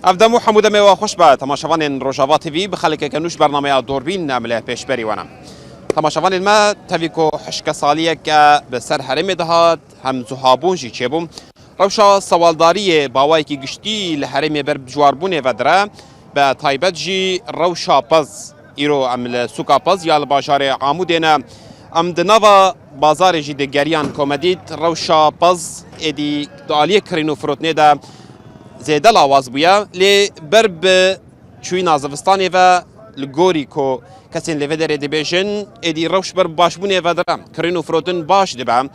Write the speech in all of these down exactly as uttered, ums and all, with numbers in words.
Ev dem û hemû demê we xweş be. Temaşevanên Rojava T V, bi xelkeke nû ji bernameya Dorbîn em li pêşberî we ne. Temaşevanên me, tevî ku hişkesaliyeke bi ser herêmê dihat, hem zuhabûn jî çêbû. Rewşa sewaldariyê bi awayekî giştî li herêmê ber bi ciwarbûnê ve dire, bi taybet jî rewşa pez. Îro em li sûka pez ya li bajarê Amûdê ne. Em di nava bazarê jî digeriyan, ku me dît rewşa pez êdî di aliyê kirîn û firotinê de zêde lawaz bûye, lê ber bi çûyîna zivistanê ve, li gorî ku kesên li vê derê dibêjin, êdî rewş ber bi başbûnê ve dire, kirîn û firotin baş dibe.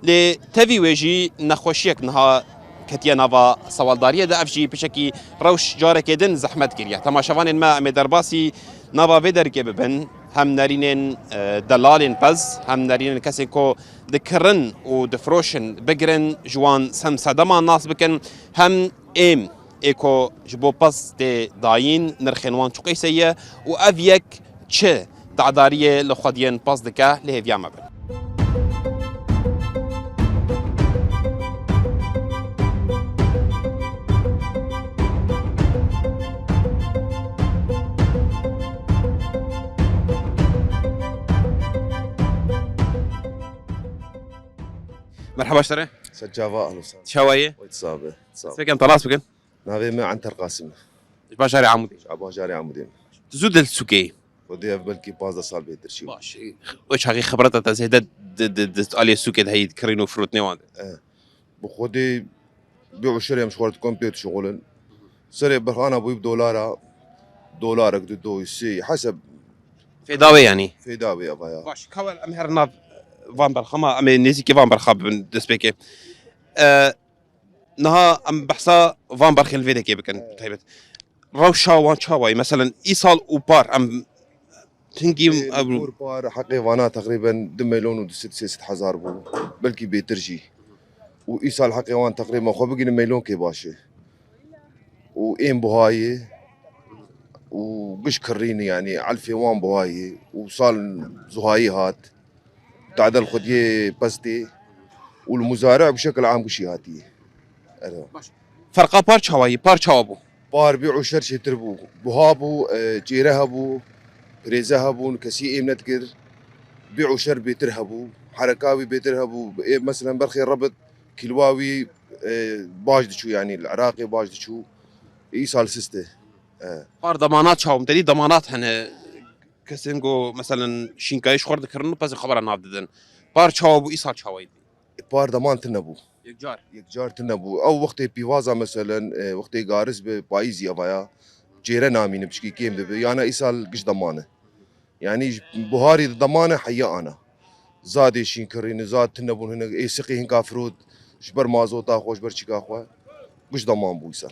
Lê tevî wê jî nexweşiyek niha ketiye nava sewaldariyê de, ev jî piçekî rewş carekê din zehmet kiriye. Temaşevanên me, em ê derbasî nava vê derikê bibin, hem nerînên, e, delalên pez, hem nerînên kesên ku dikirin û difiroşin bigirin, ji wan hem sedema nas bikin, hem êm ê ku ji bo pez tê dayîn, nirxên wan çi qeyse ye û ev yek çi tedariyê li xwediyên pez dike, li hêviya me bin. Merhaba ji te re. Ser çava, ahlo sağ. Çawa ye? Wê sabe. Sağ ol. Destpêkê em te nas bikin. Navê me Enter Qasim e. Ji bajarê Amûdê. Ji bajarê Amûdê me. Tu zû dil sûkê yî? Xwedê ev belkî pazdeh sal bêtir çî bû. Baş. O çaxî xibreta te zêde di, di, di aliyê sûkê de heyî, di kirîn û firotinê wan de? Eh. Bi Xwedê bê û şerê em ji xwe re dikom pê dişixulin. Serê berxana bûyî bi dolara, dolarek, du, doy, sê, heseb. Fêda wê yanî? Fêda wê eva ya. Baş, ka em her nav van berxa, ma em ê nêzîkî van berxa bibin destpêkê. Eh, Niha em behsa van berxên vê dekê bikin, Evet. taybet. Rewşa wan çawa ye? Meselen, îsal û par em hingî Ê, ev li gor par heqê vana teqrîben du milyon û du sed sê sed hezar bû. Belkî bêtir jî. Û îsal heqê wan teqrîben xwe bigînin milyonkê baş e. Û ên buha ye. Û giş kirrîn e, yanî elfê wan buha ye. Û sal zuhayî hat. Tadel xwediyê pestê û li muzare bi şekil am gişî hatiye. Ero. Baş. Ferqa par çawa yî? Par çawa bû? Par bî û şer çêtir bû. Buha bû, e, çêre hebû, pirêze hebûn, kesî êm nedikir. Bî û şer bêtir hebû. Hereka wî bêtir hebû. Ê, meselen berxê rebit kîlwa wî, e, baş diçû, yanî li Iraqê baş diçû. Îsal sist e. E. Par demanat çawa bûn? Te dî demanat hene. Kesên ku, meselen, şînkayî ji xwe re dikirin û pezê xwe re nav didin. Par çawa bû, îsal çawa yî? Par deman tune bû. Yekcar. Yekcar tune bû. Ew wextê pîvaza, meselen, e, wextê garis bi payîzî evaya, çêre namîne, piçkî kêm dibe. Yana îsal giş deman e. Yanî ji buharî de deman e, heya ana. Zadê şîn kirîne, zad tune bûn hinek, ê siqî hinka firot, ji ber mazota xwe, ji ber çika xwe. Giş deman bû îsal.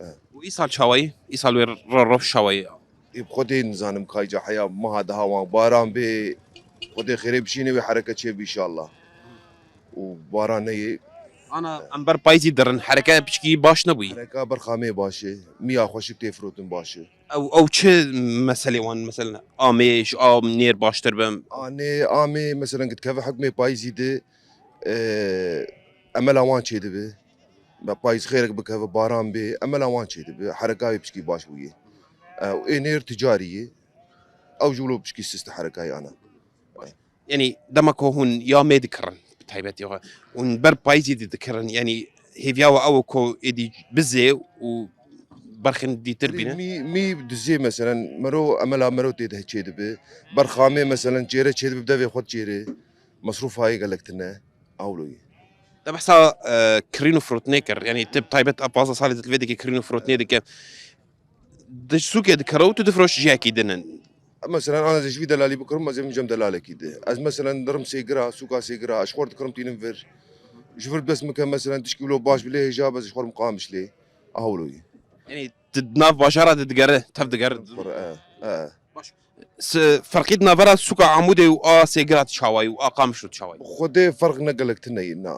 E. Û îsal çawa yî? Îsal wê re, re çawa yî? Ê, bi Xwedê nizanim kayca heya meha daha wan baran bê, Xwedê xêrê bişîne wê hereke çêbî inşallah. Û baran neyê. Ana em ber payîzî dirin, hereke piçkî baş nebûyî. Hereka berxamê baş e, miya xweşik tê firotin baş e. Ew, ew çi meselê wan, meselen, amê ji a nêr baştir be? Anê, amê, meselen, gitkeve hukmê payîzî de, e, emela wan çêdibe. Me payîz xêrek bikeve, baran bê, emela wan çêdibe, hereka wê piçkî baş bûye. E, û ê nêr ticarî ye, ew jî wilo piçkî sist e herekayê ana. Yanî dema ku hûn ya mê dikirin, bi taybetî xwe, hûn ber payîzî dî dikirin, yanî hêviya we ew e ku êdî bizê û berxên dîtir bîne? Mî, mî dizê, meselen, mero, emela mero tê de çêdibe, berxamê, meselen, çêre çêdibe, bi devê xwe çêre, mesrûfa yê gelek tune. Awloyê. Te behsa, e, kirîn û firotinê kir. Yanî tu bi taybet a pazdeh salî tu li vê dikê kirîn û firotinê dike. Di sûkê dikere û tu difiroş cihekî din in. Mesela, ana ez ji vî delalî bikirim, ez ê min cem delalekî de. Ez, mesela, dirim Sêgira, sûka Sêgira, ez ji xwe dikirim tînim vir. Ji vir dest min ke, mesela, tişkî wilo baş bi lê hêja, ez ji xwe dikim qamiş lê. Awloyê. Yanî tu di nav bajara de digere, tev digere. Xwe, e, e. Baş. Se-, ferqî di navbera sûka Amûdê û a Sêgirat çawa yî û a Qamişlo çawa yî? Xwedê ferq ne gelek tune yî, na.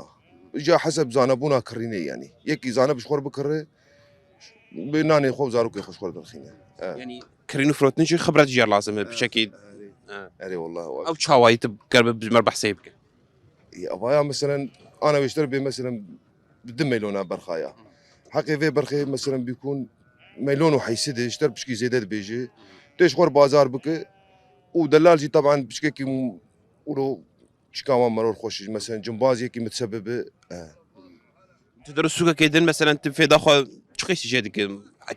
Îca heseb zanebûna kirînê, yanî. Yekî zaneb ji xwe re bikirre, bi nanê xwe û zarokê xwe ji xwe re derxîne. He. Yanî kirîn û firotin jî xibret jê re lazim e, piçekî. He. Erê, wallah, wa. Ew çawa yî tu ger bi, bi me re behsê bike? Ya, vaya, meselen, ana wêşter bê, meselen, bi du milyona berxaya. Heqê vê berxê, meselen, bîkûn Melon û heysi de ji te re pişkî zêde dibêje. Tê ji xwe re bazar bike û delal jî taban pişkekî m-, ûro çika wan meror xweş, mesela cimbaz yekî mitsebe bi, e. Tu der sûkekê din, meselen, tu fêda xwe çi qeysî jê dike?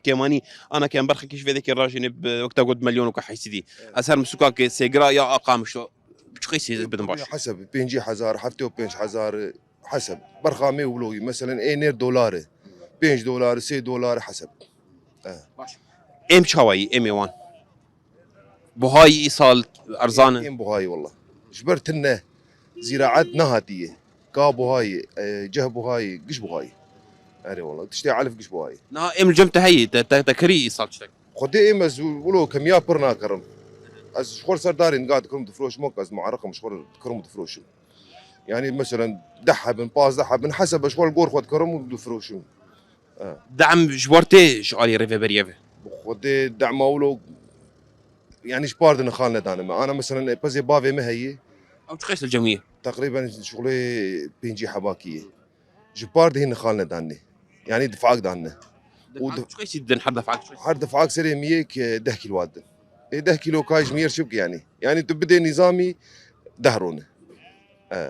Kêmanî, ana ke em berxekî ji vê dekê rajînê bi wekta got melyon û ka heysi dî. Evet. Ez her min sûkakê Sêgira ya Aqamişo çi qeysî bidim baş? Heseb, pêncî hezar, heftê û pênc hezar, heseb. Berxamê û wilo, meselen, ê nêr dolar e. Pênc dolar, sê dolar heseb. E. Baş. Êm çawayî, êm ê wan? Buhayî îsal erzan in? Êm buhayî walla. Ji ber tune zîraet nehatiye. Ka buhayî, e, ceh buhayî, giş buhayî. Erê walla. Tiştê elif giş buhayî. Niha êm li cem te heyî, te, te, te kirî îsal tiştek? Xwedê êm ez wilo kemiya pir nakirim. Ez ji xwe li ser darê niga dikirim, difiroşim, wek ez muereqim, ji xwe dikirim û difiroşim. Yani, meselen, deh hebin, pazdeh hebin, hesebe ji xwe li gor xwe dikirim û difiroşim. E. Dem ji ber tê ji alî rêveberiye ve? Bi Xwedê dema wilo, yani, ji par de nixal nedane me. Ana, meselen, pezê bavê me heye. Ew çi qeys li cem wî ye? Teqrîben şixulê pêncî hebakî ye. Ji par de hîn nixal nedanê. Yani, difak danne. Û Defak di- çi qeysî didin, her defak çi qeysî? Her difak serê miyek, e, deh kîlo didin. Ê deh kîlo kay ji miyê re çi bike yani? Yani, tu bidê nîzamî deh rone. E.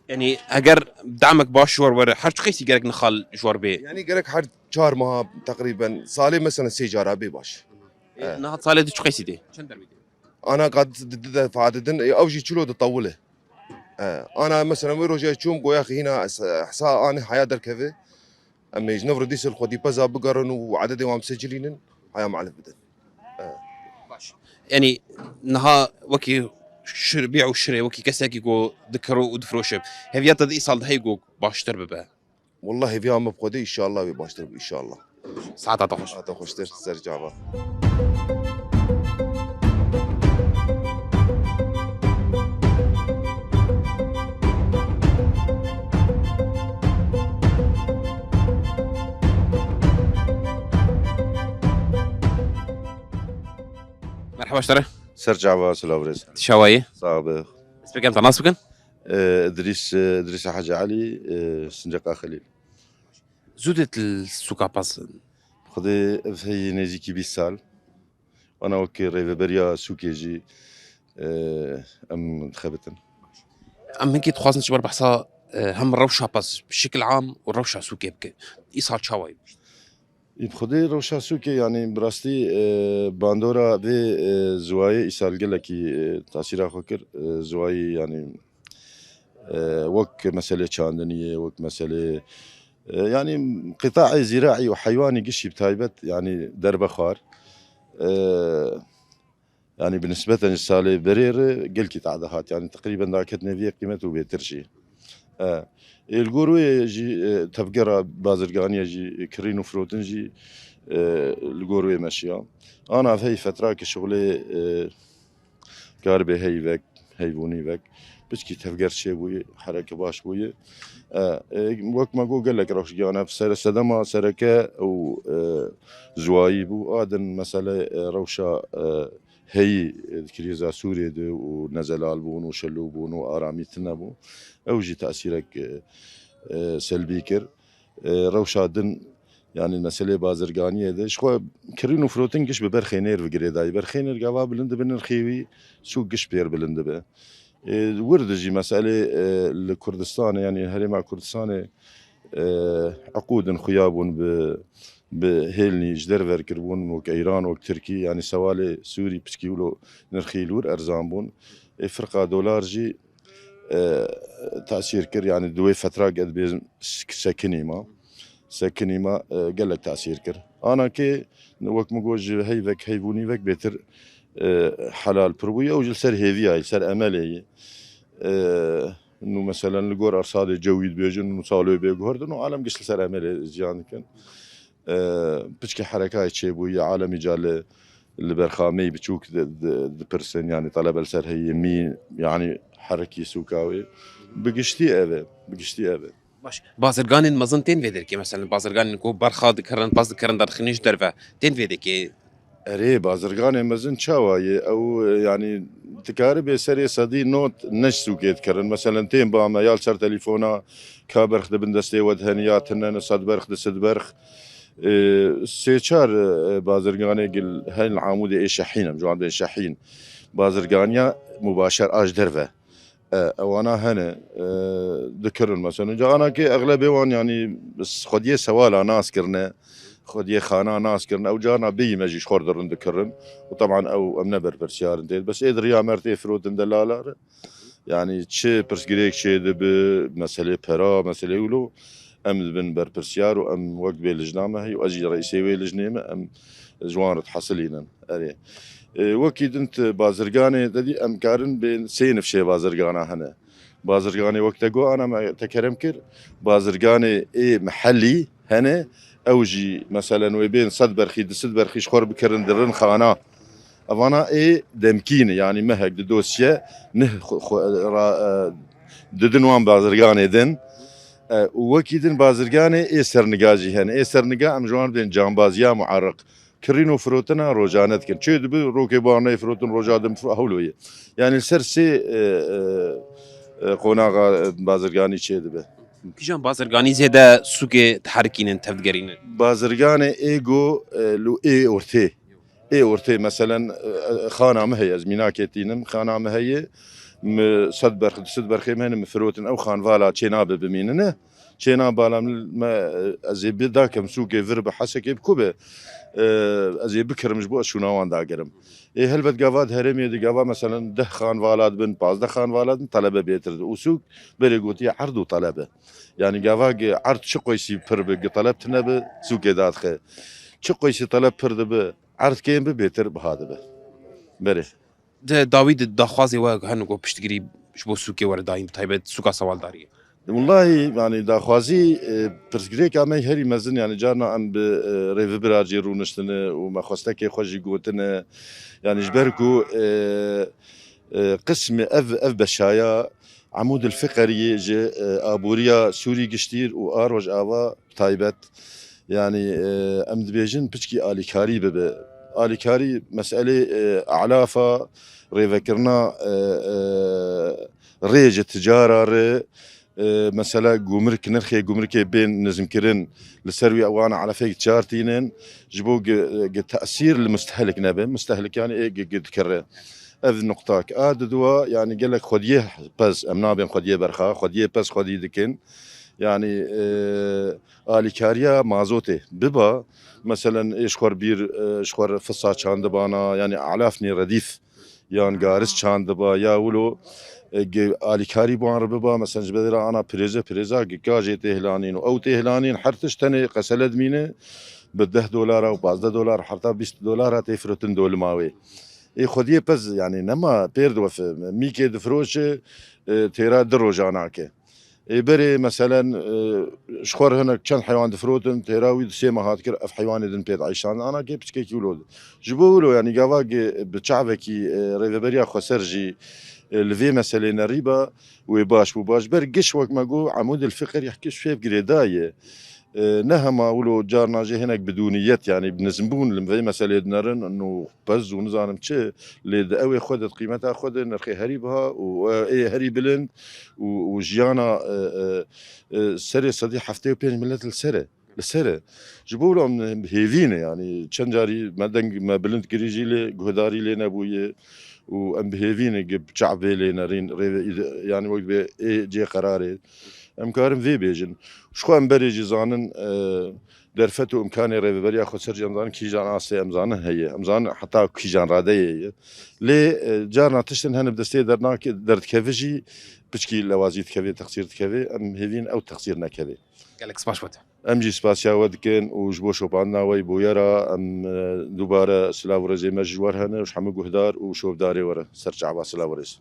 Yani, eger demek baş ji we re were, her çi qeysî gerek nixal ji we re bê? Yani, gerek her çar meha teqrîben, salê mesela sê cara bê baş. E, E. Niha salê tu çi qeysî dê? Çend dermî dê? Ana ka di, di, di defa didin, e, ew jî çilo ditewile. E, ana mesela wê rojê çûm goya xîna, e, hesa anê haya derkeve. Em ê ji nav re dîsa li xwedî peza bigerin û ededê wan bisecilînin, haya me elif bidin. E. Baş. Yani, niha wekî şir-, bî û şirê, wekî kesekî ku dikiro û difiroşe. Hêviya te di îsal de heye ku baştir bibe? Wallahî hêviya me bi Xwedê, înşallah wê baştir bibe, înşallah. Saeta te xweş. Saeta xweştir, ser çava. Merhaba ji te re. Ser çava, silav rêz. Çawa yî? Sax be. Ez pêkem te nas bikin? Ee, Idrîs, e, Idrîsa Hacı Elî, e, Sinceqa Xelîl. Zû dê tu li sûka pez? Xwedê ev heye nêzîkî bîst sal. Ana wekî rêveberiya sûkê jî, e, em dixebitin. Em hinkî dixwazin ji ber behsa, e, hem rewşa pez bi şekil am û rewşa sûkê bike. Îsal çawa ye? Ê, bi Xwedê rewşa sûkê, yanî bi rastî, e, bandora vê, e, ziwayê îsal gelekî, e, tasîra xwe kir. E, ziwayî, yanî, e, wek meselê çandiniyê, wek meselê, e, yanî qîtaê zîraî û heywanî gişî bi taybet, yanî derbe xwar. E, Yanî bi nisbeten ji salê berê re gelkî tade hat. Yanî teqrîben daket neviyê qîmet û bêtir jî. E, ê li gor wê jî, e, tevgera bazirganiye jî, e, kirîn û firotin jî, e, li gor wê meşiya. Ana ev hey fetra ki şixulê, e, karibê hey vek, heyvûnî vek. Piçkî tevger çêbûyî, hereke baş bûyî. E, e, wek me got gelek rewş giyan ev sere sedema sereke û, e, ziwayî bû. A din mesele, e, rewşa, e, heyî, e, di krîza Sûriyê de û nezelalbûn û şelûbûn û aramî tune bû. Ew jî tesîrek, e, e, selbî kir. E, rewşa din, yanî meselê bazirganiyê de, ji xwe kirîn û firotin giş bi berxê nêr ve girêdayî. Berxê nêr gava bilind dibe nirxê wî sûk giş pêr bilind dibe. E, wir de jî meselê, e, li Kurdistanê, yanî herêma Kurdistanê, e, eqûdin xuya bûn bi, bi hêlnî ji derve kiribûn, wek Îran, wek Tirkî, yanî sewalê Sûrî piçkî wilo nirxî li wir erzan bûn. Ê firqa dolar jî, e, tesîr kir, yanî di wê fetra ge dibê sekinî ma, sekinî ma, e, gelek tesîr kir. Ana kê, wek min got, ji heyvek, heyvûnî vek bêtir, e, helal pir bûye, ew jî li ser hêviya ye, li ser emelê ye. E, nû meselen li gor ersadê cewî dibêjin, nû salê bê guherdin û alem giş li ser emelê jiyan dikin. E, piçkî herekayê çêbûyî, alemî ca li, li berxameyî biçûk di, di, dipirsin, yanî telebe li ser heyî mî, yanî herekî sûka wê. Bi giştî ev e, bi giştî ev e. Baş. Bazirganên mezin tên vê derkê, mesela bazirganên ku berxa dikirin, pez dikirin, derdixînin ji derve, tên vê derkê? Erê, bazirganê mezin çawa ye? Ew, yanî, dikaribê serê sedî not ne ji sûkê dikirin. Meselen, tên ba me ya li ser telefona, ka berx di bin destê we de hene ya tune ne, sed berx, du sed berx. Ê, sê çar, e, bazirganê gil hên Amûdê ê Şehîn, em ji wan bên Şehîn. Bazirganiya mubaşer a ji derve. E, ewana hene, e, dikirin mesela. Cana ki exlebê wan, yanî, xwediyê sewala nas kirine, xwediyê xana nas kirine. Ew carna bêyî me jî ji xwe dirin dikirin. Û teban ew em ne berpirsiyar in tê. Bes ê di riya me re tê firotin delala re. Yanî çi pirsgirêk çêdibi, meselê pera, meselê wilo, em dibin berpirsiyar û em wek bê lijna me heye û ez jî reîsê wê lijnê me, em ji wan re dihesilînin. Erê. Ê, wekî din ti bazirganê te dî, em karin bên sê nifşê bazirgana hene. Bazirganê wek te got, ana me te kerem kir, bazirganê ê mihellî hene, ew jî meselen wê bên sed berxî, du sed berxî ji xwe re bikirin, dirin xana. Evana ê demkî ne, yanî mehek di dosye nih xwe, xwe, ra, e, didin wan bazirganê din. E, û wekî din bazirganê ê serniga jî hene. Ê serniga em ji wan bên cambaziya muerriq. Kirîn û firotina rojane dikin. Çê dibi rokê bar neyê firotin, roja din firo-, hewlo ye. Yanî li ser sê, e, e, e, qonaxa bazirganî çê dibe. Kîjan bazirganî zêde sûkê diherikînin, tevdigerînin? Bazirganê ê go, e, lu ê ortê. Ê ortê, meselen, e, e, xana me heye, ez mînakê tînim, xana me heye, mi sed berx, du sed berxê me hene, mi firotin, ew xanvala çênabe bimînine. Çêna bala min me, e, ez ê bi dakem sûkê vir bi hesekê bi ku be, e, ez ê bikirim ji bo ez şûna wan dagirim. Ê helbet gava di herêmê de gava, meselen, deh xanvala dibin, pazdeh xanvala dibin, telebe bêtir di. Û sûk berê gotiye erd û telebe. Yanî gava gi erd çi qoysî pir bi, gi teleb tine bi, sûkê dadixe. Çi qoysî teleb pir dibi, erd kêm bi, bêtir biha dibi. Berê. Di dawî di daxwazê we hene ku piştgirî ji bo sûkê were dayîn, bi taybet sûka sewaldariyê? Wellahî, yanî daxwazî, e, pirsgirêka me herî mezin, yanî carna em bi, e, rêvebira jî rûniştine û me xwestekê xwe jî gotine. Yanî ji ber ku, e, e, qismê ev, ev beşaya Amûdil Fiqeriyê ji, e, aboriya Sûrî giştîr û a Rojava bi taybet, yanî, e, em dibêjin piçkî alîkarî bibe. Alîkarî meselê, e, alafa, rêvekirina, e, e, rê ji ticara re, e, mesela gumruk, nirxê gumrukê bên nizmkirin, li ser wî wan elefek çar tînin, ji bo gi, gi tesîr li mustehlik nebe. Mustehlik yanî ê gi, gi dikire. Ev nuqtak. A diduwa, yanî gelek xwediyê pez, em nabên xwediyê berxa, xwediyê pez xwedî dikin. Yanî, e, alîkariya mazotê biba, meselen, ê ji xwe re bîr, e, ji xwe re fisa çandibana, yanî alafnê redîf yan garis çandiba, ya wilo, e, ge-, alîkarî bi wan re biba, meselen, ji bedera ana pirêze, pirêza gi gajê tê hilanîn û ew tê hilanîn, her tişt tenê qesele dimîne, bi deh dolara û pazdeh dolar, heta bîst dolara tê firotin dolima wê. Ê xwediyê pez, yanî nema pêr diwefe, mîkê difiroşe, e, têra di roja nake. Ê berê, meselen, e, ji xwe re hinek çend heywan difirotin, têra wî di sê meha dikir, ev heywanê din pê dieyşan, ana kê piçkekî wilo di. Ji bo wilo, yanî gava gi bi çavekî, e, rêveberiya xweser jî, e, li vê meselê nerîba, wê baş bû. Baş ber giş wek me got, Amûdil Fiqerî hikî şêv girêdayê. E, ne hema wilo carna jê hinek bidûniyet, yanî bi nizimbûn li vê meselê dinerin, û pez û nizanim çi, lê di ew ê xwe de, di qîmeta xwe de nirxê herî biha û, e, ê herî bilind û, û jiyana, e, e, e, serê sedî heftê û pênc milet li ser e. Li ser e. Ji bo wilo em hêvî ne, yanî çend carî me deng me bilind kirî jî lê guhdarî lê nebûye û em bi hêvî ne gi çav bê lê nerîn rê, yanî wek bê ê cê qerarê. Em karin vê bêjin. Ji xwe em berê jî zanin, e, derfet û imkanê rêveberiya xweser jî em zanin kîjan astê em zanin heye. Em zanin heta kîjan radeyê ye. Lê, e, carna tiştin hene bi destê dernake-, derdikeve jî piçkî lewazî dikeve, texsîr dikeve. Em hêvîn ew texsîr nekeve. Gelek spas we te. Em jî spasiya we dikin û ji bo şopandina we yî bûyera em, e, dubare silav û rêzê me ji wer hene û ji hemû guhdar û şopdarê we re ser çava silav û rêz.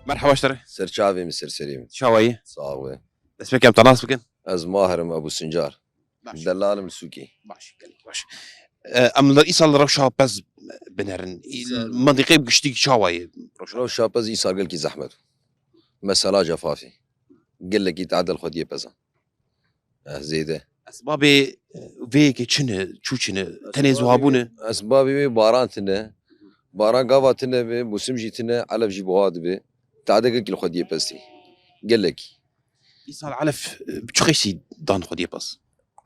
Merhaba ji te re. Ser çavê min, ser serê min. Çawa yî? Sax be. Destpêkê em te nas bikin. Ez Mahir im Ebû Sincar. Baş. Delalım li sûkê. Baş, gelek baş. E, em li îsal rewşa pez binerin. Îsal. Mendîqê bi giştî çawa ye? Rewşa pez îsal gelkî zehmet. Mesela cefafî. Gelekî tadil xwediyê pezan. Eh, zêde. Esbabê, e, vê yekê çi ne, çû çi ne? Tenê ziwabûn e? Esbabê wê baran tine. Baran gava tine be, musim jî tine, elef jî buha dibe. Tade gelkî li xwediyê pez tê. Gelekî. Îsal elef, e, çi qeysî dan xwediyê pez?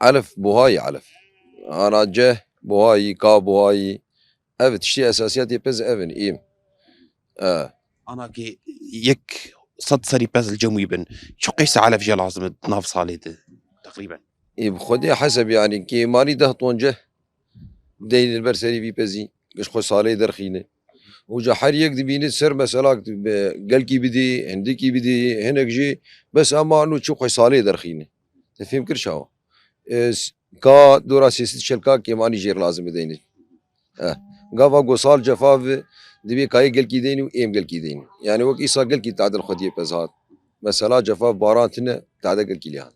Elef buhayî elef. Ana ceh buhayî, ka buhayî. Ev tiştê esasiyatê pez ev in, êm. E. Ana ke yek sed serî pez li cem wî bin, çi qeysa elef jê lazim e di nav salê de teqrîben? Ê, bi xwedê heseb, yanî, kêmanî deh ton ceh deyne li ber serî vî pezî, giş xwe salê derxîne. Û ca her yek dibîne ser mesela, gelkî bidî, hindikî bidî, hinek jî, bes ama nû çi xwe salê derxîne. Te fêm kir çawa? E, s-, ka dora sê sed şel ka kêmanî jêr lazim bideyne. Eh, gava go sal cefa ve, divê kayê gelkî deyne û êm gelkî deyne. Yani wek îsa gelkî tadil xwediyê pez hat. Mesela cefa baran tine, tade gelkî lê hat.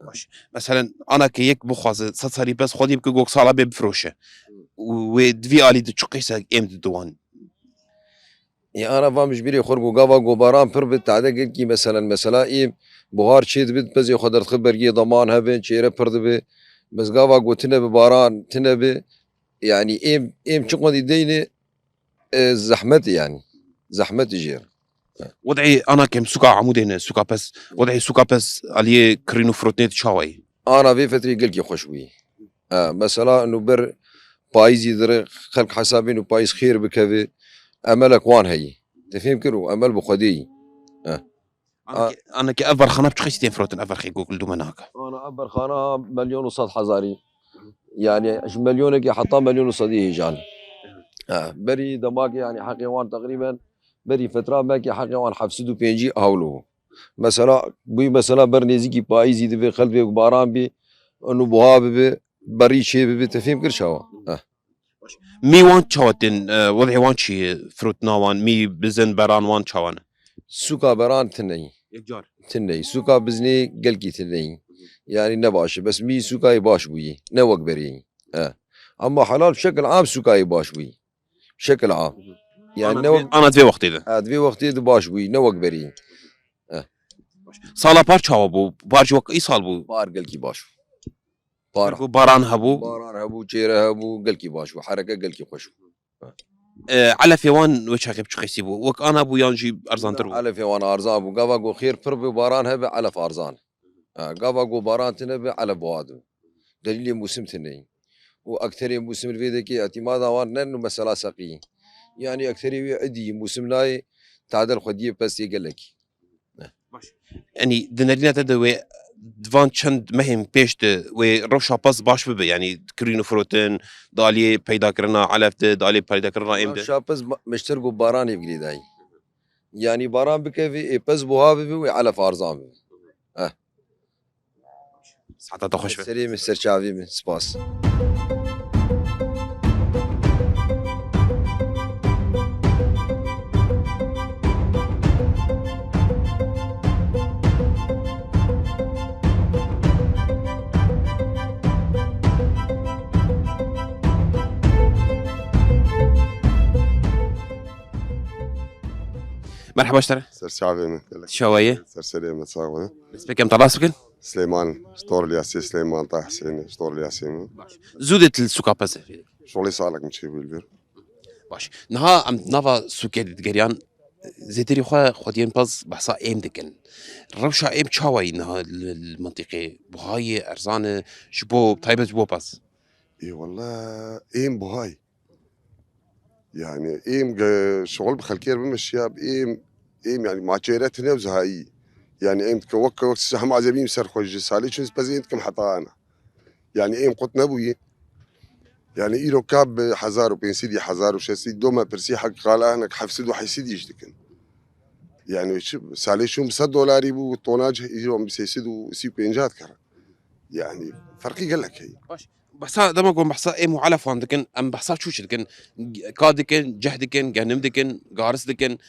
Baş. Meselen, ana ke yek bixwaze sed serî pez xwedî bike, gok sala bê bifiroşe. Û wê di vî alî de çi qeyse êm di diwan? Ê, ana vam ji bîrê xwe go gava go baran pir bi, tade gelkî meselen, mesela êm buhar çê dibe, pezê xwe derdixe bergê daman hebe, çêre pir dibe. Bes gava go tine bi baran, tine bi, yani êm, êm çi qondî deyne, e, zehmet yani. Zehmet jêr. Wed'ê ana kem suka Amûdê ne, suka pez, wed'ê suka pez aliyê kirîn û firotnê di çawayî? Ana vê fetrê gelkî xweş bûyî. Ha, mesela, nu ber payîzî dire, xelk hesabê nu payîz xêr bikeve, emelek wan heyî. Te fêm kir û emel bi Xwedê yî. Ha. Aneke, aneke ev berxana bi çi qeysî tên firotin, ev berxê Google dûme nake? Ana ev berxana milyon û sed hezarî. Yani, ji milyonekê heta milyon û sedî hêjan. Ha, berî demakê, yani, heqê wan teqrîben, berî fetra belkî heqê wan heft sed û pêncî hewlo. Mesela, bûyî mesela ber nêzîkî payîzî divê xelk vê baran bî, û buha bibi, berî çê bibi, te fêm kir çawa? Heh. Mî wan çawa tên, e, wed'ê wan çi ye? Firotina wan, mî bizin beran wan çawa ne? Suka beran tineyî. Yekcar. Tineyî. Suka biznê gelkî tineyî. Yani ne baş e. Bes mî sukayê baş bûyî. Ne wek berê yî. E. Ama helal bi şekil am sukayê baş bûyî. Şekil a. Yani ana ne divê, wek ana divê wextê de. Ha, divê wextê de baş bûyî, ne wek berî. Eh. Sala par çawa bû? Par jî wek îsal bû? Par gelkî baş bû. Par. Ku baran hebû? Baran hebû, çêre hebû, gelkî baş bû. Hereke gelkî xweş bû. Eh. E, elefê wan wê çaxê bi çi qeysî bû? Wek ana bû yan jî erzantir bû? Elefê wan arzan bû. Gava ku xêr pir bi baran hebe, elef arzan. Ha, gava ku baran tine bi, elef buha dibe. Delîlê mûsim tine yî. Û ekterê mûsim li vê dekê îtîmada wan ne nu mesela seqî. Yani ekterê wê idî mûsim nayê, tadel xwediyê pestê gelekî. Baş. Yani di nerîna te de wê di van çend mehên pêş de wê rewşa pez baş bibe. Yani kirîn û firotin, di aliyê peydakirina elef de, di aliyê peydakirina êm de. Rewşa pez ma-, meşter ku baranê bi girêdayî. Yani baran bikevî, ê pez buha bibe, wê elef arzan bibe. Eh. Saeta te xweş be. Serê min, ser çavê min. Spas. Merhaba ji te re. Ser çavê min. Çawa ye? Ser serê min, sağ olun. Dest pê kem te rast bikin. Silêman, ji Torliyasê, Silêman Tahsîn, ji Torliyasê min. Zû dê tu li sûka pez e? Şolê salek min çêbû li vir. Baş. Niha em di nava sûkê de digeriyan, zêderî xwe xwediyên pez behsa êm dikin. Rewşa êm çawa yî niha li, li mintîqê? Buha ye, erzan e, ji bo, taybet ji bo pez? Ê wele êm buha ye. Yani êm ge-, şol bi xelkê re bimeşiya, êm, êm yani ma çêre tine û zihayî. Yani êm dike wek, wek size hema ez ê bîm ser xwe ji salê çûn pez êm dikim heta ana. Yani êm qut nebûyî. Yani îro ka bi hezar û pênc sedî, hezar û şeş sedî, do me pirsî hek qala hinek heft sed û heşt sedî jî dikin. Yani çi, salê çûn bi sed dolarî bû, tona cih îro bi sê sed û sî û pênc dikir. Yani ferqî gelek heye. Baş. Behsa, dema ku em behsa êm û elefan dikin, em behsa çû çi dikin? Ka dikin, ceh dikin, genim dikin, garis dikin,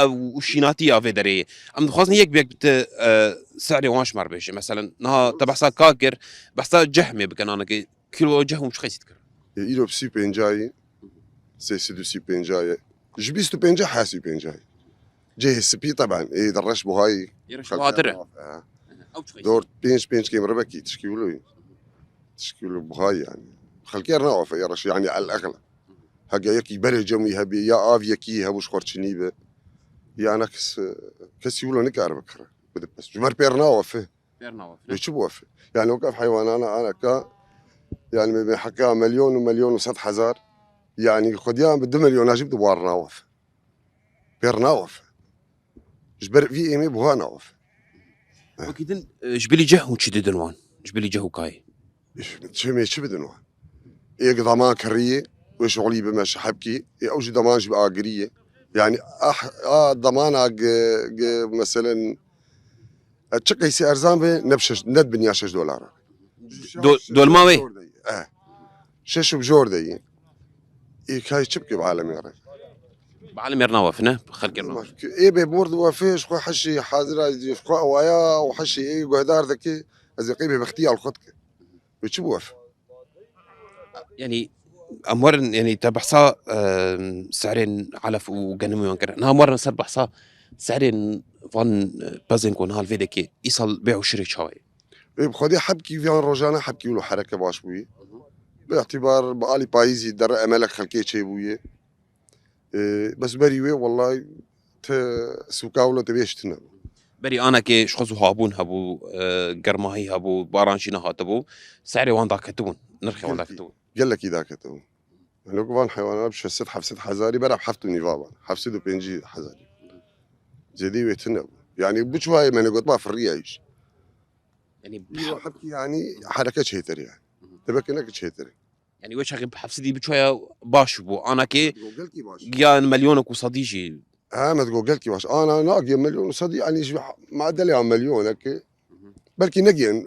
ew û şînatî ya vê derê ye. Em dixwazin yek bi yek bi te, e, se'rê wan ji me re bêje. Meselen, niha te behsa ka kir, behsa ceh mê bike nanekê, kîlo ceh hûn çi qeysî dikir? E, îro bi sî û pênc ye, sê sed û sî û pênc ye. Ji bîst û pênc he sî û pênc ye. Cehê spî teben, ê di reş buhayî. Ê reş buhatir e. Ha. Ew çi qeysî? Dört, pênc, pênc kêm ribekî, tişkî wilo ye. Tişkî wilo buha yani. Xelkê nawafe ya reş yani el exla. Hege yekî berê cemî hebî, ya av yekî hebû ji xorçinî be. Ya ne kes, kesî wilo nikare bikire. Bide pes. Ji ber pêr nawafe. Pêr nawafe. Wê çi biwafe? Yani wek ev heywanana aneka, yani me, me heka milyon û milyon û sed hezar. Yani xwediyan bi du milyona jî bi war nawafe. Pêr nawafe. Ji ber vî êmê buha nawafe. Wekî din, e, ji bilî ceh hûn çi didin wan? Ji bilî ceh û kayê? Çi me çi bidin wan? Êk daman kirî ye, wê şixulî bime şehebkî, ê ew jî daman jî bi agirî ye. Yani ah, a damana gi, gi, meselen, e, çi qeysî erzan be, ne bi şeş, ne bi niya şeş dolar. Do-, dolma wê? Eh. Şeş û bi jor de ye. Ê kay çi bike bi alemê re? Bi alemê re nawafe ne? Xelkê re nawafe. Ê bê bor di wafe, ji xwe heşî hazira, ji xwe awaya û heşî ê guhdar dike, ez ê qey bêbextiya li xwe dike. Wê çi biwafe? Yani, em werin, yani, te behsa, e, serên elef û genim wan kirin. Niha em werin ser behsa serên van, e, pezên ku niha li vê dekê îsal bê û şirê çawa ye? Ê, bi xwedê hebkî van rojane hebkî wilo hereke baş bûye. Bi îtibar bi alî payîzî dere emelek xelkê çêbûye. Ê, bes berî wê, wellahî, ti sûka wilo ti bêj tune bû. Berî anekê ji xwe zû habûn hebû, e, germahî hebû, baran jî nehatibû. Serê wan daketibûn, nirxê wan daketibûn. Gelekî daketibûn. Lok van heywanan bi şeş sed heft sed hezarî bera bi heft û nîva ban. Heft sed û pêncî hezarî. Zêdî wê tune bû. Yani bi çi wayê me negot ma firriya îş. Yani, Îro hebkî yani hereke çêtir yani. Hı hı. Debeke ne ki çêtir. Yani wê çaxê bi heft sedî biçoya baş bû. Anakê Go gelkî baş. Giyan milyonek û sedî jî. Ha, me digo gelkî baş. Ana nagiye milyon û sedî, yani ji madelê ya milyoneke. Hı hı. Belkî negiyen.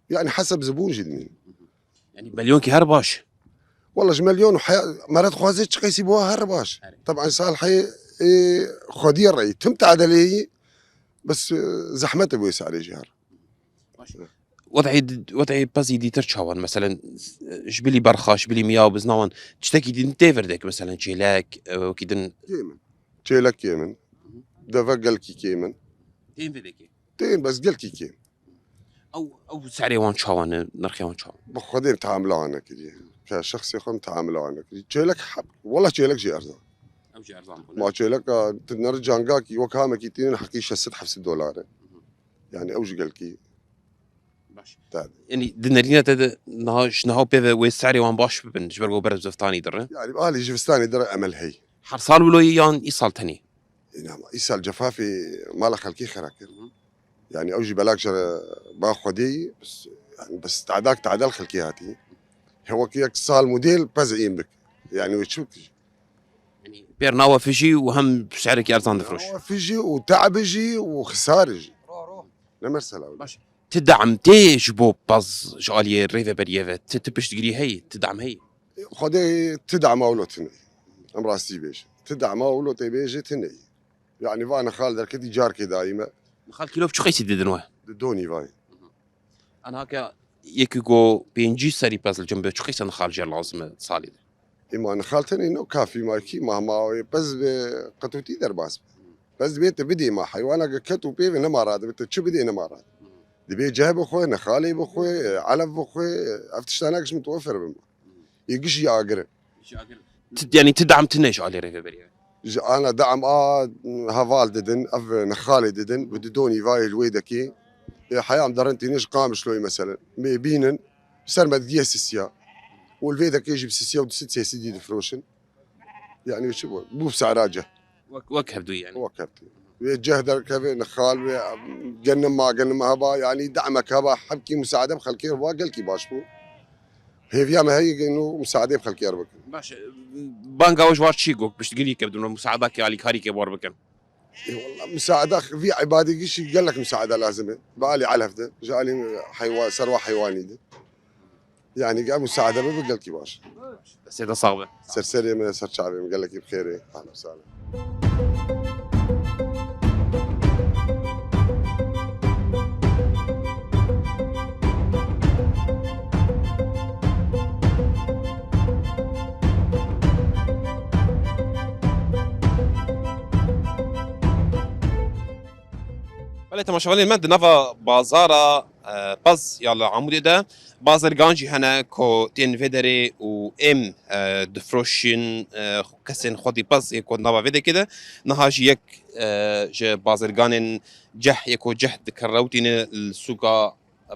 Yani hesab zibûn jî dinîn. Yani milyonkî her baş. Walla ji milyon û heya-, meret xwazê çi qeysî bû her baş. Her. Taban sal heyê, e, xwediyê reyî. Tim tadelê yî, bes, e, zehmet e bû sarê jî her. Baş. Wed'ê, wed'ê pezî dîtir çawan? Meselen, ji bilî berxa, ji bilî miya û biznawan, tiştekî din tê vir dek, meselen, çêlek, e, wekî din. Kêm in. Çêlek kêm in. Deve gelkî kêm in. Tên vê dekê? Tên, bes gelkî kêm. Ew, ew serê wan çawan e, nirxê wan çawan? Bi xwedê teamila wan nekiriye. Ke şexsê xwe teamila wan nekiriye. Çêlek heb, wela çêlek jî erzan. Ew jî erzan bû, ne? Ma çêleka, tu neri cangakî, wek hamekî tînin heqî şeş sed heft sed dolar e. Hı hı. Yani ew jî gelkî. Baş. Tabii. Yani di nerîna te de niha, ji niha pê ve wê serê wan baş bibin, ji ber ku ber zivistanî dire. Yani alî zivistanî dire emel hey. Her sal wilo yî yan îsal tenê? Îna, îsal cefafê mala xelkê xera kir. Hı hı. Yani ew jî belak ji ba Xwedê yî, bes, yani bes tadak tadel xelkê hatî. Hewek yek sal model pez ên bik. Yani wê çi bik? Yani pêr nawe fijî û hem serekî erzan difiroş. Nawe fijî û te'bi jî û xisari jî. Ne mesela. Baş. Ti dam tê ji bo paz ji aliyê rêveberiyê ve? Ti, ti piştgirî heyî, ti dam heyî? Xwedê ti dama wilo tune. Em rastî bêjin. Ti dama wilo tê bêjê tune. Yani va nixal derketî carkê dayî me. Nixal kîlo bi çi qeysî didin we? Di donî vayê. Anake yekî go pêncî serî pez li cem be, çi qeysa nixal jê lazim e salê de? Îma nixal tenê no kafî ma kî ma, ma wê pez be qetûtî derbas be. Pez dibê te bidê ma, heywana ke ket û pê ve nema radibe, te çi bidê nema radibe. Dibê ceh bixwe, nixalê bixwe, elef bixwe, ev tiştana giş mutwefer bin. Yê giş yê agir in. Ti, yani ti dam tine ji alê rêveberiyê? Ji ana dam a heval didin, ev nixalê didin, bi didonî vayê li wê dekê. Ê heyam derin tînin ji Qamişloyê meselen. Mê bînin, ser me digiye sisiya. Û li vê dekê jî bi sisiya û du sed sê sedî difiroşin. Yani çi bû? Bû bi sehra ceh. Wek, wek hevdû yani. Wek hevdû. Wê ceh derkeve, nixal wê, genim ma, genim heba, yani damek heba, hemkî musaade bi xelkê heba gelkî baş bû. Hêviya me heye geno musaade bi xelkê re bikin. Baş, banga we ji war çi got, piştgirî ke bidin, musaada ke, alîkarî ke war bikin? E, wallah, musaada vî ibadê gişî gelek musaada lazim e. Bi alî elef de, ji alî heywa-, serwa heywanî de. Yani gel musaade bibe gelkî baş. Sê de sax be. Ser serê me, ser çavê me, gelekî bi xêrê. Ahlen sahlen. Belê temaşevanên me, di nava bazara e, Pez ya li Amûdê de bazirgan jî hene ku tên vê derê û êm e, difroşin, e, kesên xwedî Pez ê ku nava vê dekê de. Niha jî yek e, ji bazirganên ceh yê ku ceh dikirewtîne li sûka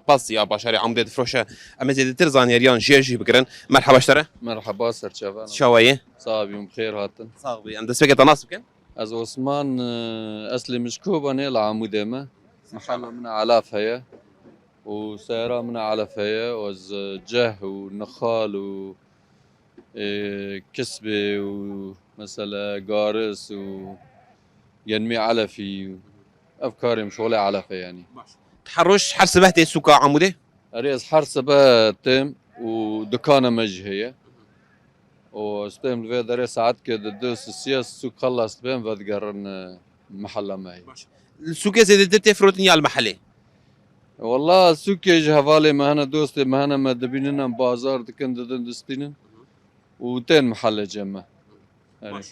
Pez ya bajarê Amûdê difroşe. Em ê zêdetir zanyariyan jê jî bigirin. Merhaba ji te re. Merhaba serçevan. Çawa yî? Sax bî, em bi xêr hatin. Sax bî. Em destpêkê te nas bikin. Ez Osman, e, eslê min ji Kobanê, li Amûdê me. Mihela min Elaf heye û seyara min Elaf heye û ez, e, ceh û nixal û, e, kisbê û mesela garis û genmî Elefî û ev karê min şolê Elaf e yanî. Baş. Her roj, her sibeh tê sûka Amûdê? Erê, ez her sibeh têm û dikana me jî heye. Û ez têm li vê derê saetke di du sisiya sûk xelas dibêm vedigerin, e, mihella me heye. Baş. Li sûkê zêdetir tê firotin ya li mehelê? Wela sûkê ji hevalê me hene, dostê me hene, me dibînin, em bazar dikin, didin, distînin û tên mihellê cem me. Erê. Baş.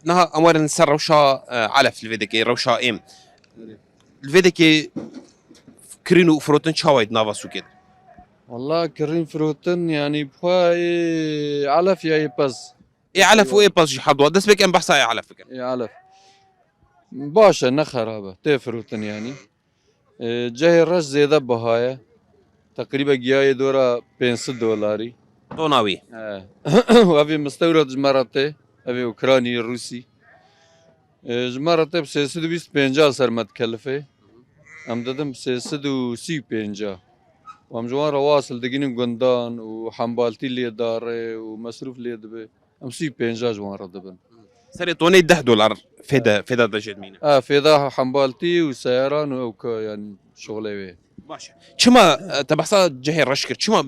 Niha em werin ser rewşa, e, Elef li vê dekê, rewşa êm. Erê. Li vê dekê kirîn û firotin çawa ye di nava sûkê de? Wela kirîn firotin, yanî bi xwe ê Elef ya ê Pez. Ê Elef û ê Pez jî her du. Dest pêk em behsa ê Elef bikin. Ê Elef. Baş e, ne xerab e. Tê firotin yanî. E, cehê reş zêde biha ye. Teqrîbe giyayê dora pênc sed dolarî. Tona wî. He. Û evê mistewret ji me re tê. Evê Ukraynî, Rûsî. E, ji me re tê bi sê sed û bîst pênca li ser me dikelifê. Em didin bi sê sed û sî û pênca. Û em ji wan re wasil digînin gundan û hembaltî lê dare û mesrûf lê dibe. Em sî û pênca ji wan re dibin. Serê tonê deh dolar fêde, fêda de jê dimîne. E, fêda hembaltî û seyaran û ew ka, yanî şixulê wê. Baş e. Çima, e, te behsa cehê reş kir? Çima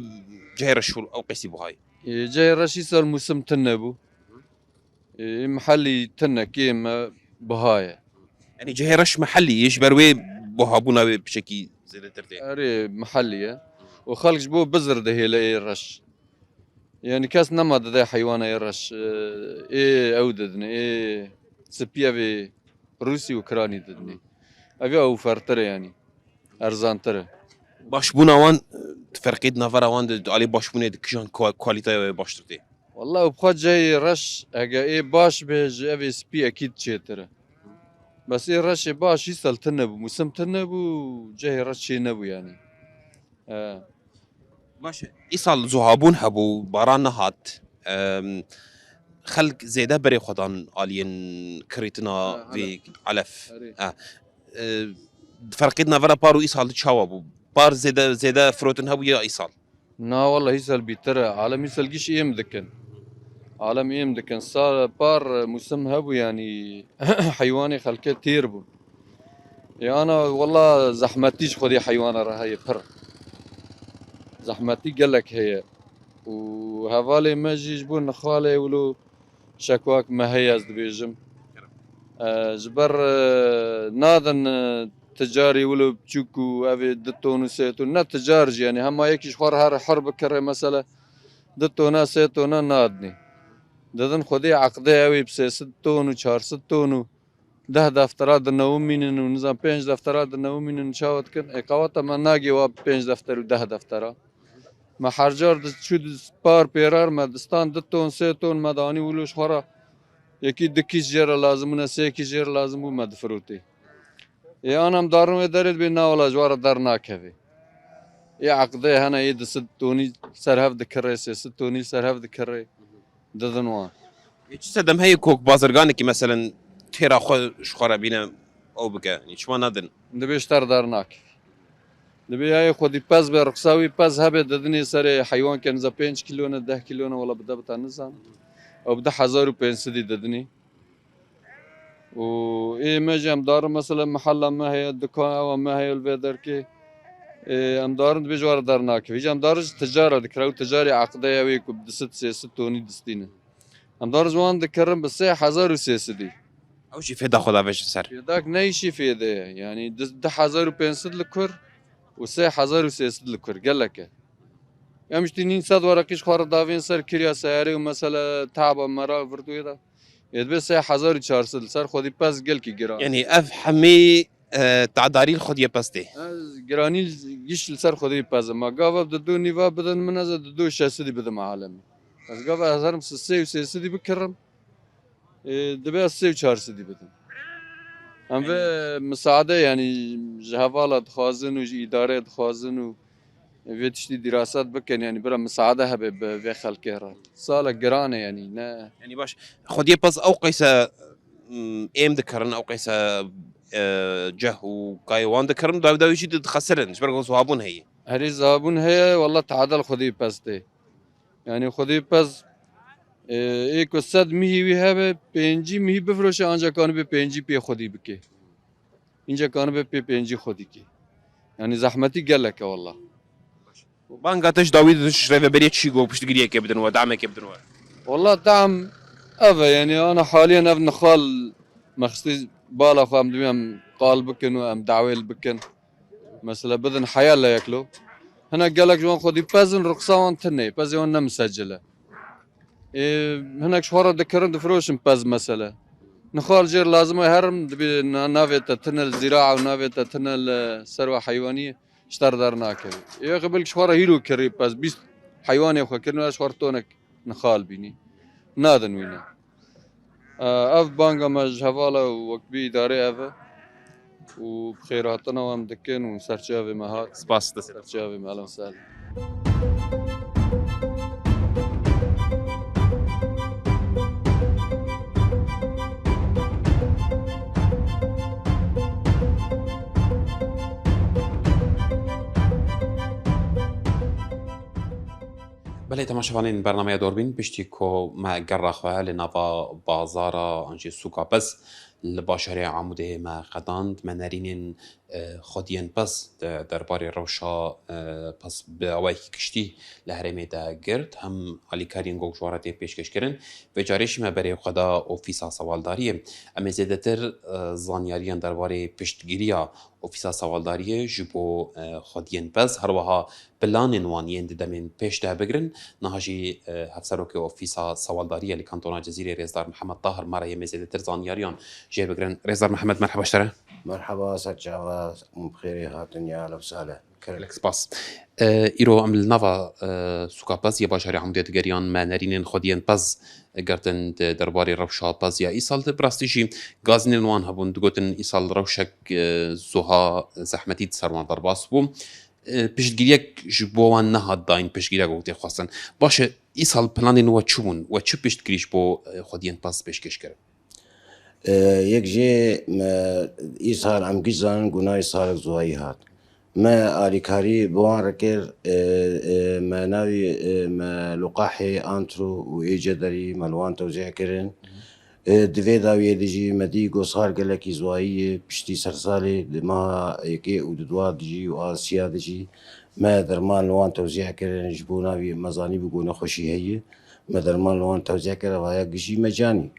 cehê reş ew qesî buhayî? E, cehê reş îsal mûsim tune bû. E, mihellî tune kêm e, buha ye. Yanî cehê reş mihellî ye, ji ber wê buhabûna wê piçekî zêdetir tê. Erê, mihellî ye. Û xelk ji bo bizir dihêle ê reş. Yanî kes nema dide heywana ê reş, e, ê ew didinê, ê spî ev ê Rûsî û Kiranî didinê. Ev ya ew fertir e yanî. Erzantir e. Başbûna wan, e, ferqê di navbera wan de, di alî başbûnê de kijan kwa-, kwalîteya wê baştir tê? Wela û bi xwe cehê reş, hege ê baş be ji ev ê spî ekîd çêtir e. Bes ê reşê baş îsal tune bû, mûsim tune bû, cehê reş çê nebû yanî. He. Baş e. Îsal zuhabûn hebû, baran nehat. Em, xelk zêde berê xwe dan aliyên kirîtina Ha, vê elef. Elef. Erê. Ha. E, ferqê di navbera par û îsal de çawa bû? Par zêde, zêde firotin hebû ya îsal? Na, wela îsal bîtir e. Alem îsal giş êm dikin. Alem êm dikin. Sa-, par, e, mûsim hebû, yanî heywanê xelkê têr bû. Ê ana wela zehmetî ji xwedî heywana re heye pir. Zehmetî gelek heye. Û hevalê me jî ji bo nixalê wilo şekwak me heye ez dibêjim. E, ji ber, e, nadin, e, ticarî wilo biçûk û ev ê du ton û sê ton. Ne ticar jî, yanî hema yekî ji xwe re her hir bikire, mesela du tona, sê tona nadinê. Didin xwedî eqdê ew ê bi sê sed ton û çar sed ton û deh deftera dinewimînin û nizam pênc deftera dinewimînin, çawa dikin? Ê qeweta me nagê wa pênc defter û deh deftera. Me her car diçû di par pêrar me distan du ton, sê ton me danî wilo ji xwe re. Yekî du kîş jê re lazim bûne, sê kîş jê re lazim bû me difirotê. Ê an em darin wê derê dibê na wela ji wa re dernakeve. Ê eqdê hene, ê du sed tonî ser hev dikirê, sê sed tonî ser hev dikirê. Didin wan. Ê, çi sedem heye ku bazirganekî, meselen, têra xwe ji xwe re bîne ew bike? Yanî çima nadin? Dibê ji te re dernakeve. Dibê ya yê xwedî pez be, ruxsa wî pez hebe, didinê serê heywan ke niza pênc kîlo ne, deh kîlo ne, wela bi de bi te nizanim. Ew bi du hezar û pênc sedî didinê. Û ê me jî em darin, mesela, mihella me heye, dukan ewa me heye li vê derkê. Ê, em darin dibê ji wa re dernakeve. Îca em darin ji ticara dikire. Ew ticarê eqde ye wê ku bi du sed sê sed tonî distîne. Em darin ji wan dikirin bi sê hezar û sê sedî. Ew jî fêda xwe davêjin ser. Fêdak ne îşî fêde ye. Yanî du, du hezar û pênc sed li kur û sê hezar û sê sed li kur. Gelek e. Em ji tî nîv sed wereqî ji xwe re davên ser kirya seyarê û mesela taba mera virdoyê de. Ê dibe sê hezar û çar sed li ser xwedî pez gelkî giran. Yanî ev hemî, e, tadarî li xwediyê pez tê? Ez giranî giş li ser xwediyê pez im. Ma gava bi du nîva bidin min, ez ê du şeş sedî bidim alemê. Ez gava ez herim sê û sê sedî bikirim. E, dibe ez sê û çar sedî bidim. Em vê misaade, yanî ji hevala dixwazin û ji îdarê dixwazin û vê tiştî dîrasat bikin, yanî bira misaade hebe bi vê xelkê re. Sala giran e, yanî ne. Yanî baş, xwediyê pez ew qeyse, mm, êm dikirin, ew qeyse, e, ceh û kayê wan dikirin, daw dawî jî dixesirin, ji ber ku zihabûn heye. Herî zihabûn heye, wela teadel xwediyê pez tê. Yanî xwedî pez, e, ê ku sed mihî wî hebe, pêncî mihî bifiroşe, ancak kanibe pêncî pê xwedî bike. Înca kanibe pê pêncî xwedî ke. Yanî zehmetî gelek e wela. Banga te ji dawî de ji rêveberiyê çi got, piştgiriyekê bidin we, damekê bidin we? Wela tam ev e, yanî ana haliyen ev nixal me xistî bala xwe, em dibî em qal bikin û em dawê li bikin. Mesela bidin heya leyek lo. Hinek gelek ji wan xwedî pez in, ruxsa wan tune ye, pezê wan ne misecil e. Ê, hinek ji xwe re dikirin, difiroşin pez mesele. Nixal jêr lazim e herim, dibê na-, navê te tune li zîraa û navê te tune li serwa heywaniyê, ji te re dernakeve. Ê, xwe belkî ji xwe re hîro kirî pez, bîst heywanê xwe kirin, ez ji xwe re tonek nixal bînî. Nadin wî ne. Ev banga me ji hevala û wekbî îdarê ev e û bi xêrhatina wan dikin û serçavê me hat. Spas, destê. Serçavê me, ehlen sehlen. Belê temaşevanên bernameya Dorbîn, piştî ku me gera xwe li nava bazara an jî sûka pez li bajarê Amûdê me qedand, me nerînên, e, xwediyên pez de-, derbarê rewşa, e, pez bi awayekî giştî li herêmê de girt, hem alîkariyên ku ji wan re tê pêşkêşkirin. Vê carê jî me berê xwe da Ofîsa Sewaldariyê. Em ê zêdetir, e, zanyariyan derbarê piştgiriya Ofîsa Sewaldariyê ji bo, e, xwediyên pez, her wiha planên wan yên di demên pêş de bigirin. Niha jî, e, Hevserokê Ofîsa Sewaldariyê li Kantona Cizîrê Rêzdar Mihemed Tahir me re yê me zêdetir zanyariyan jê bigirin. Rêzdar Mihemed, merheba ji te re. Merheba, ser çava, hûn bi xêrê hatin ya, ehlen sehlen. Gelek spas. E, îro em li nava, e, sûka pez yê bajarê Amûdê digeriyan, me nerînên xwediyên pez girtin di derbarê rewşa pez ya îsal de. Bi rastî jî gazînên wan hebûn, digotin îsal rewşek, e, zuha zehmetî di ser wan derbas bû. E, piştgiriyek ji bo wan nehat dayîn, piştgiriyek wek tê xwestin. Baş e, îsal planên we çi bûn? We çi piştgirî ji bo, e, xwediyên pez pêşkêş kirin? E, yek jê me îsal em giş zanin ku navê salek zuhayî hat. Me alîkarî bi wan re kir, e, e, me navî, e, me luqahê antro û ê cederî me li wan tewzî kirin. E, di vê dawiyê de jî me dî ku sal gelekî zuhayî ye, piştî sersalê di meha yekê û di dua de jî û a siya de jî me derman li wan tewzî kirin, ji bo navî me zanîbû ku nexweşî heye. Me derman li wan tewzî kir, vaya gişî me canî.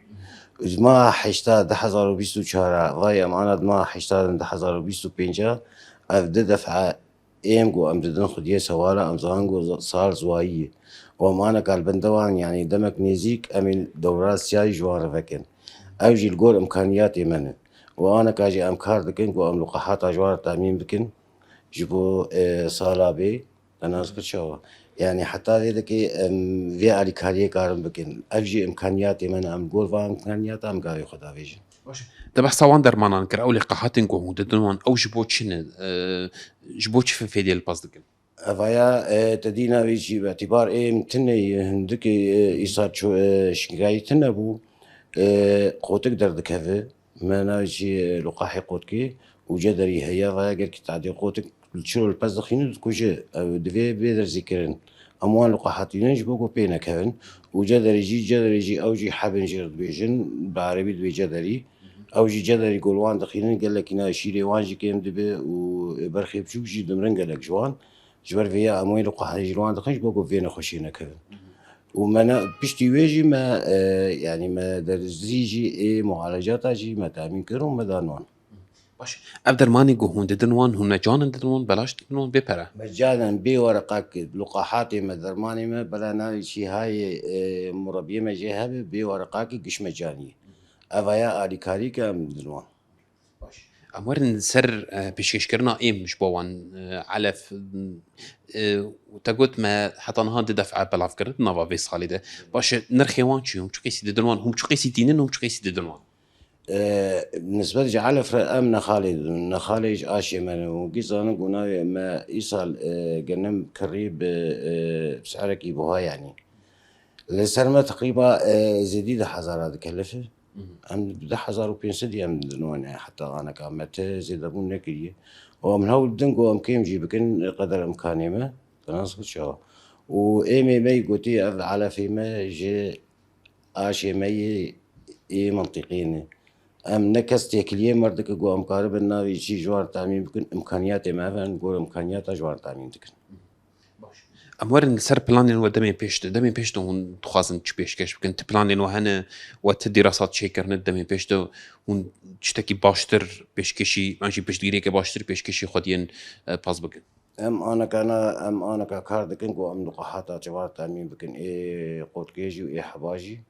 Ji meha heşta du hezar û bîst û çar a, vay em ana di meha heşta de du hezar û bîst û pênc a, ev di def'a êm ku em didin xwediyê sewala, em zanin ku sal zuwayî ye. Û em ana kal bende wan, yanî demek nêzîk em ê dewra siyayî ji wan re vekin. Ew jî li gor imkaniyatê me ne. Û aneka jî em kar dikin ku em luqehata ji wan re temîn bikin. Ji bo, e, sala bê, te nas kir çawa. Yanî heta vê dikê em vê alîkariyê karin bikin. Ev jî imkaniyatê me ne, em gor van imkaniyata em gavê xwe davêjin. Baş e. Te behsa wan dermanan kir, ew lê qehatên ku hûn didin wan, ew ji bo çi ne? E, ji bo çi fêdê li pez dikin? Evaya, e, te dîna wî jî bi îtîbar ê min tune ye, hindikê, e, îsal ço-, e, şingayî tune bû. E, qotik derdikeve. Me navê jî, e, luqahê qotikê û cederî heye. Vaya gelkî tadê qotik li çiro li pez dixîne dikuje. Ew divê bê derzîkirin. Em wan luqahatînin ji bo ku pê nekevin. Û cederî jî, cederî jî ew jî hebin jê re dibêjin, bi erebî dibê cederî. Ew jî cederî ku li wan dixînin gelekî navê şîrê wan jî kêm dibe û, e, berxê biçûk jî dimirin gelek ji wan. Ji ber vê ya em wê luqahê ji wan dixin ji bo ku vê nexweşiyê nekevin. Û me ne, piştî wê jî me, e, yanî me derzî jî ê mualecata jî me temîn kir û me dan wan. Baş. Ev dermanê ku hûn didin wan, hûn mecanen didin wan, belaş didin wan, bê pere? Mecanen, bê wereqakê, luqahatê me, dermanê me, bila navê çî hayê, e, murabiyê me jê hebe, bê wereqakê giş mecanî ye. Ev aya alîkarî ke em didin wan. Baş. Em werin ser, e, pêşkêşkirina êm ji bo wan, e, elef, e, û te got me heta niha du def'e belav kir di nava vê salê de. Baş e, nirxê wan çi ye? Hûn çi qêsî didin wan? Hûn çi qêsî tînin? Hûn çi qêsî didin wan? E, Nisbet ji elef re em nexalê didin. Nexalê ji aşê me ne. Û gî zanin ku navê me îsal, e, genim kirî bi, e, si'rekî buha yanî. Li ser me teqrîba, e, zêdî du hezara dikelife. Em du hezar û pênc sedî em didin wan, e, heta aneka me ti zêdebûn nekiriye. Û em hewl didin ku em kêm jî bikin, qeder imkanê me, finans çawa. Û êmê me yî gotî ev elefê me ji aşê me yê ê mintîqê ne. Em ne kes têkiliyê me dike ku em karibin navê çî ji wan temîn bikin, imkaniyatê me hebe, em gor imkaniyata ji wan temîn dikin. Baş. Em werin li ser planên we demên pêş de. Demên pêş de hûn dixwazin çi pêşkêş bikin? Ti planên we hene, we ti dîrasat çêkirine demên pêş de hûn tiştekî baştir pêşkêşî, an jî piştgiriyeke baştir pêşkêşî xwediyên, e, pez bikin? Em anekana, em aneka kar dikin ku em nuqehata çawa temîn bikin. Ê qotkê jî û ê heba jî.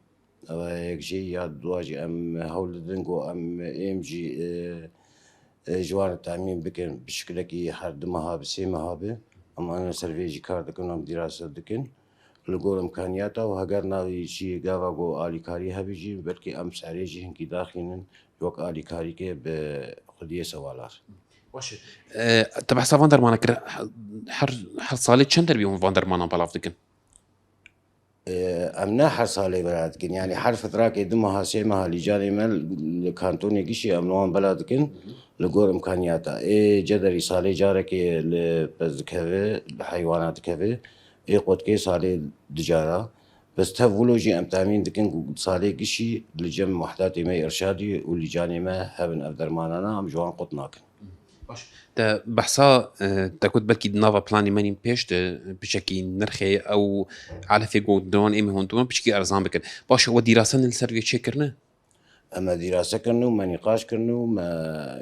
Ev e yek jê ya dua jî em hewl didin ku em êm jî, e, e, ji wan re temîn bikin. Bi şikilekî her du meha bi, sê meha bi. Em anî ser vê jî kar dikin, em dîrase dikin. Li gor imkaniyata û heger navê çî gava ku alîkarî hebî jî, belkî em serê jî hinkî daxînin, wek alîkarîkê bi xwediyê sewalar. Baş e. E, te behsa van dermana kir. Her, her salê çend derbî hûn van dermanan belav dikin? E, em ne her salê belav dikin. Yanî her fitrakê du meha, sê meha lîcanê me li kantonê gişî em li wan belav dikin. Li gor imkaniyata. Ê cederî salê carekê li pez dikeve, li heywana dikeve. Ê qotkê salê du cara. Bes tev wilo jî em temîn dikin ku salê gişî li cem wehdatê me îrşadî û lîcanê me hebin ev dermanana, em ji wan qut nakin. Baş. Te behsa, e, te got belkî di nava planê me nîn pêş de piçekî nirxê ew elefê ku di wan êmê hûn dibin piçekî erzan bikin. Baş, we dîrase li ser vê çêkirine? Em me dîrase kirin û me nîqaş kirin û me,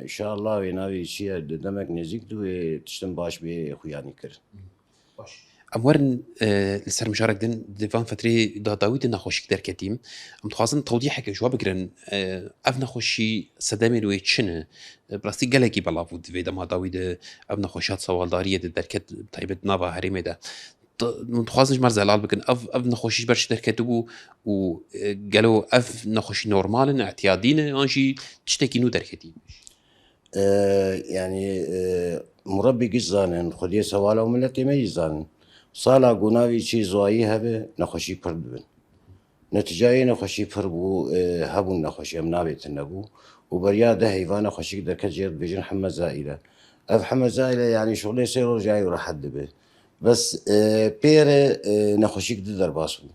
înşallah, wê navê çi ye, di demek nêzîk de wê tiştin baş bê xuyanî kirin. Baş. Em werin, e, li ser mijarek din, di van fetrê da dawî de nexweşîk derketî. Em dixwazin tewdîheke ji we bigirin. E, ev nexweşî sedemên wê çi ne? E, bi rastî gelekî belav bû di vê dema dawî de ev nexweşiya sewaldariyê de derket, bi taybet nava herêmê de. T-, em dixwazin ji me re zelal bikin. Ev, ev nexweşî ji ber çi derketibû û, e, gelo ev nexweşî normal in, îtiyadî ne, an jî tiştekî nû derketî? E, yanî, e, murebbî giş zanin, xwediyê sewala û miletê me jî zanin. Sala ku navê çî zuayî hebe, nexweşî pir dibin. Netîcayê nexweşî pir bû, e, hebûn nexweşî, em navê tune bû. Û beriya deh heyva nexweşîk derket jê re dibêjin heme zaîle. Ev heme zaîle, yanî şixulê sê rojayî û rehet dibe. Bes, e, pê re, e, nexweşîk di derbas bû.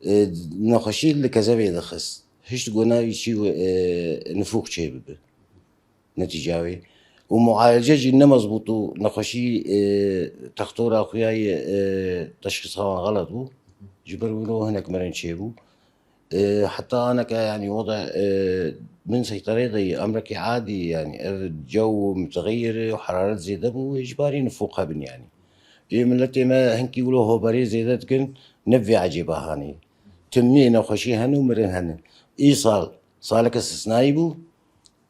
E, nexweşî li kezebê dixist. Hişt ku navê çî, e, nifûq çêbibe. Netîca wê. Û mualece jî ne mezbût û nexweşî, e, textora xuya yê, e, teşxîsa wan xelet bû. Ji ber wilo hinek mirin çêbû. E, heta aneke, yanî, wada, e, bin seyterê de ye, emrekî adî ye, yanî, ev cew mutexeyir e û heraret zêde bû, wê ji barî nifûq hebin, yanî. Ê miletê me hinkî wilo hoberê zêde dikin, ne bi vê ecêba hanê. Timî nexweşî hene û mirin hene. Îsal saleke istisnayî bû,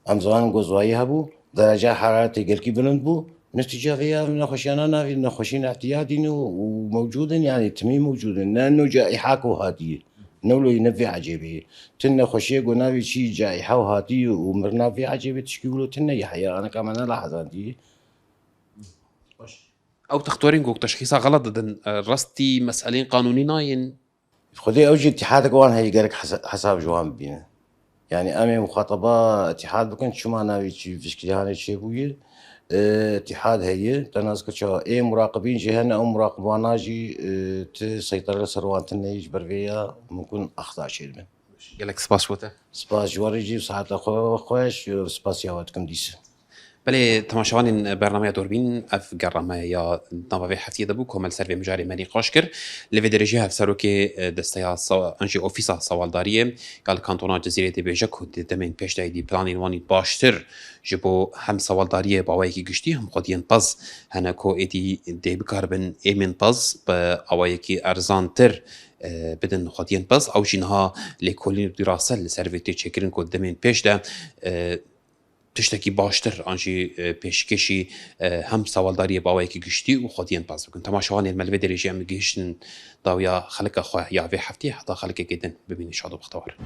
em zanin ku zuayî hebû, dereca heraretê gelkî bilind bû. Netîca vê ya nexweşiyana navê nexweşîn îtiyadî ne û mewcûd in, yanî timî mewcûd in. Ne no caîha ku hatiye. Ne wilo ne vê ecêbê. Ti nexweşiyê ku navê çî caîha û hatiye û mirina vê ecêbê tişkî wilo tune ye heya aneka me nelahizandiye. Baş. Ew textorên ku teşxîsa xelet didin, e, rastî meselên qanûnî nayên? Xwedê ew jî îtîhadek wan heye gerek hesa-, hesab ji wan bibîne. Yanî em ê muxataba îtîhad bikin, çima navê çî fişkilîhanê çêbûye, e, îtîhad heye, te nas kir çawa ê muraqibîn jî hene, ew muraqibana jî, e, ti seytere li ser wan tune ye, ji ber vê ya mimkun axta çêdibin. Gelek spas bo te. Spas ji we re jî, saeta xwe xweş, spasiya we dikim dîse. Belê, temaşevanên bernameya Dorbîn, ev gerra me ya nava vê heftiyê de bû, ku me li ser vê mijarê me nîqaş kir. Li vê derê jî hevserokê, e, desteya sa-, an jî ofîsa sewaldariyê ya li kantona Cizîrê dibêje ku di demên pêş de êdî planên wan ên baştir ji bo hem sewaldariyê bi awayekî giştî hem xwediyên pez hene ku êdî dê bikaribin êmên pez bi awayekî erzantir, e, bidin xwediyên pez. Ew jî niha lêkolîn û dîrase li ser vê tê çêkirin ku di demên pêş de, e, tiştekî baştir an jî, e, pêşkêşî, e, hem sewaldariyê bi awayekî giştî û xwediyên pez bikin. Temaşevanên me, li vê derê jî em gihiştin dawiya xelika xwe ya vê hefteyê, heta xelikekê din bimînin şad û bextewar.